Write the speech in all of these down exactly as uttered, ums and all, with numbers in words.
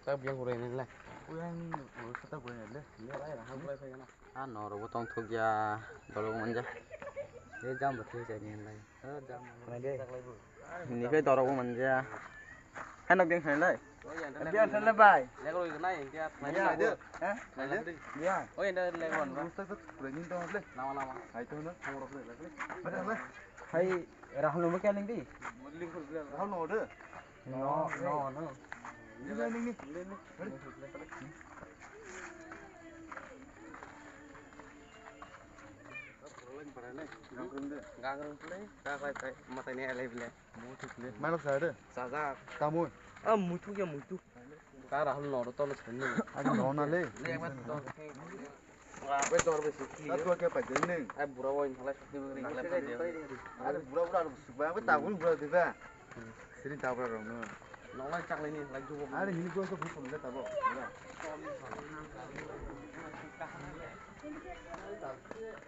Tak biang kurai nai lai. Uyang, oh, kata kurai nai le. Ni lai, rahang kurai phai gana. Ah, norok bo tong thok ya, dolok manja. Ye jam bo thai jai ni lai. Oh, jam. Nai de. Ni kai dorok bo manja. Hai nok ding khai lai. Oh, ya, Biang thai le bai. Lego roi nai, ya, nai Ya. de. Ha? Nai de. Ya. Oh, ya, lego on. Rusak tak kurai ni dong le. Lama, lama. Hai to na. Hai, Rahul no mo kya ling di? Rahul no de. No, no, no. Ni ni ni. Gangrung play, ka kai kai, matai ni alai bile. Manok sa de. Sajak. Tamoi. Ah, mutu ya mutu. Ka Rahul no to no. Ani no na le. Le, ma to. Wa, be dor be sikli. Ka to ke pa jeng ning. Ai, bura wa in halai sakni bagri. Are bura bura ro sukba, be ta gun bura de ba. Sini ta bura ro no. Nonglai chaklai ni, lai jubo. Are hini ko ko phone le ta bo.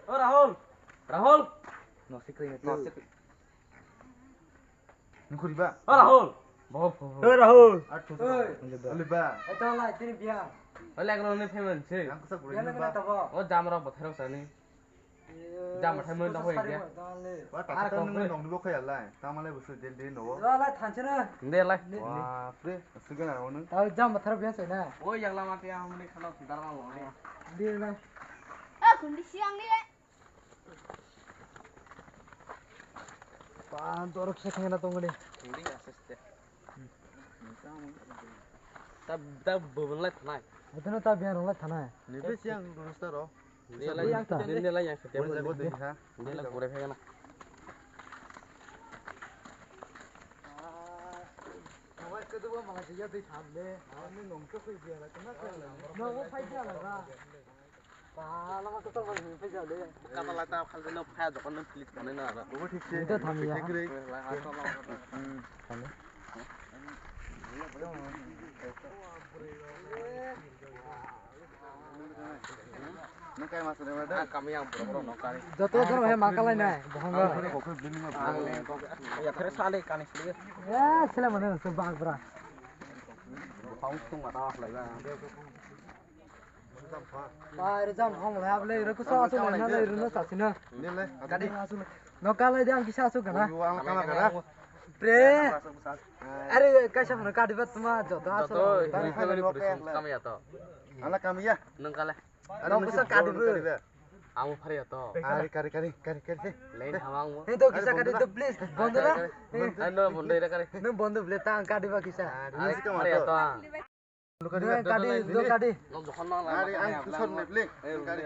O Rahul. Rahul. No sikri ni. No sikri. Nukuri ba? O Rahul. Bo, bo, bo. O Rahul. Ar tu. Oi. Ole ba. Eta lai tini biya. Ole agro ne payment se. Yang kusa guri ba. O jamra bothero sani. Jam thai mo da hoi ge. Wa ta ta nung nong bo khaya lai. Ta ma lai busu den den no. Wa lai thanse na. De lai. Wa pre. Suga na onu. Ta jam thar biya sai na. O yang lama te amni khana sudar ma lo. De na. A kundi siang ni. Pa dorok se thangna tongni. Kundi asiste. Ta, ta bubun lai thanai. Botono ta biang rong lai thanai. Ni be siang rung star ro. Ni lai yang ta. Ni lai yang sete. Bole jago de ha. Ni lai gore phegana. Mawai kedu ba mawai ya de tham de. Ani nong to koi dia la kana. No, wo phai dia la. Kata lai ta khal no phaya jokon no click kane na aro. Bo thik se. Ito thami ya. Thik re. Hmm. Thami. Nung kai mas re ba da? Kami yang bro bro no kari. Joto joto he ma kalai nai. Bohonga. Ya kare sale kani sale. Ya sila mana se bag bra. Paus tung mata lai ba. Bai, rijam hong lai, able, ro kusa asu lai, na lai, ro no sasi na. Ni le, gadi asu lai. No ka lai de ang kisa asu gana. Ang kama gara. Pre. Are, kaisa hano kadi bat tuma joto asu. Joto, lai. Kami ya to. Ala kami ya. Nung kale. Are no kusa kadi bu. Amu phari ya to. Are kari kari kari kari. Lain hamang mo. Hei to kisa kadi to please. Bondo na. Ano bondo ira kare. No bondo ble ta ang kadi ba kisa. Are kama to. Dua kadi, dua kadi. Ari ang tusar neble. Kadi.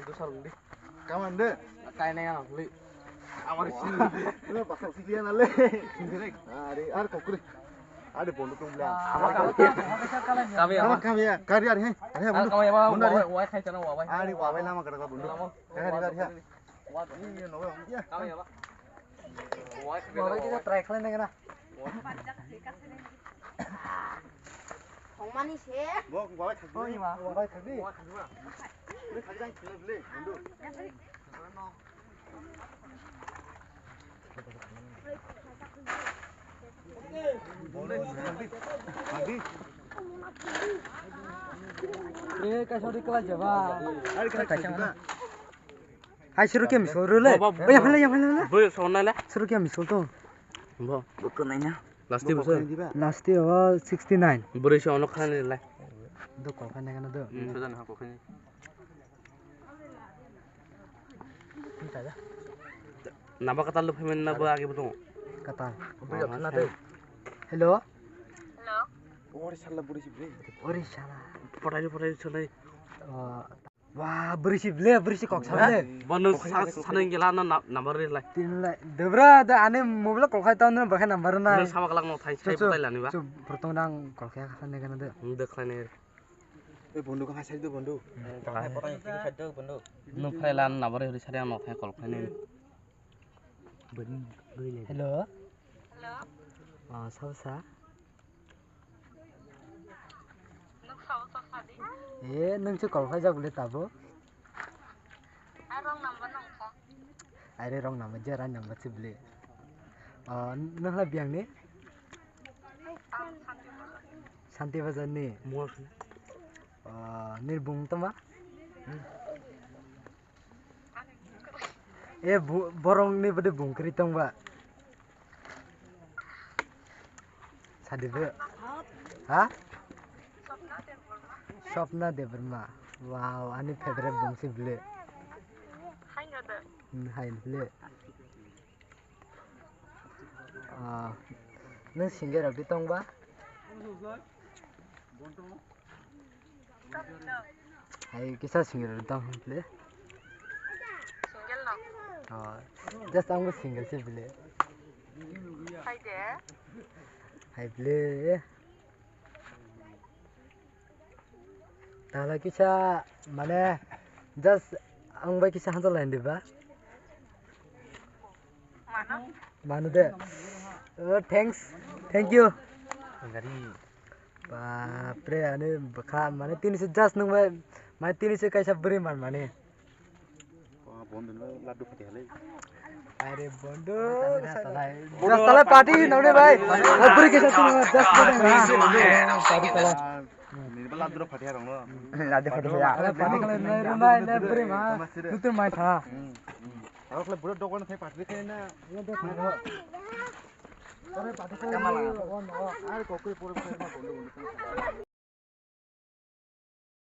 Tusar undi. Kaman de. Kai nai ang beli. Amar sini. Lo pasal sih dia nale. Ari ar kokri. Ada bondo tung bela. Kami ya. Kami ya. Kari ari he. Ari bondo. Kami ya. Bondo ari. Wai khai chana wai. Ari wai lama kada bondo. Kari ari he. Wai iya no ya. Kami ya. Wai kita try kalian dengan. Thongmani se. Bo, bo, thakdi. Oi, ma. Bo, thakdi. Bo, thakdi. Bo, thakdi, thakdi, thakdi, bwlwi, bwlwi. Bwlwi, thakdi. Thakdi. Eh, kaisa ri kala jaba. Ari kaisa jaba. Hai, suru khe misol rw le. Bo, bo, Oi, yang phala, yang phala, yang phala. Bo, sonna le. Suru khe misol to. Bo. Bo kwnai na. Last year bo bwswk? Kwnai diba? Last year o sixty nine. Bwrwi se ono khanani le. Do kok khanai kana do. Hmm, sujani ha kok khanai. Naba katal lo phaimani na bo age bo tongo. Katal. Hello. Hello. Ori sala bwrwi se bre. Ori sala. Potai potai sala. Oh. Wah, bwrwi si ble, bwrwi si kok sa ble. Bono sa, sa nang gela na, na, number ri lai. Tin lai. Debra da ane mobile kok khai ta no ba khai number na. Bono sama kalak no thai, thai Chu, chu, batai lani ba. Chu, protong dang kok khai kha ne gana de. Hmm, de khai ne. E bondu ka sai de bondu. Kok khai potong ting sai de bondu. No phai lan number ri sai no thai kok khai ne. Hello. Hello. Ah, sa sa. E, nwng se kol khaijak bwle tabuk? Are wrong number je, right number se bwle. O, nwng hala biyang ni? Santi Bazar ni. Mol khna. Ah, nini bung tama? Hmm. E bu-, borok ni bwdwi bung kwrwi tong ba? Sadi bo. Ha? Swapna Debbarma. Wow, ani favorite bung si bwle. Hmm, hai bwle. Ah, nwng single rok di tong ba? Hai kisa single rok tong hwn ple. Single no? Oh, just ang bo single se ple. Hai de. Hai ple. Tala kisa mane just ang bai kisa hansa lain diba? Mano? Mano de. Oh, thanks. Thank you. Gari. Bapre, ani bwkha mane tini se just nung bai, mane tini se kaisa bwrwi man mane. Wah, bondo no laddu phati halai. Are bondo, just talai party nong de bai. Bwrwi kaisa tini just bondo na. Party talai. Ni ba laddu phati harong no. Laddu phati ya. Are party talai nai runai nai bwrwi ma. Nutur mai tha. Aro khle bwrwi dogan thai party khai na. Are party talai. Are kokri pore khai na bondo bondo.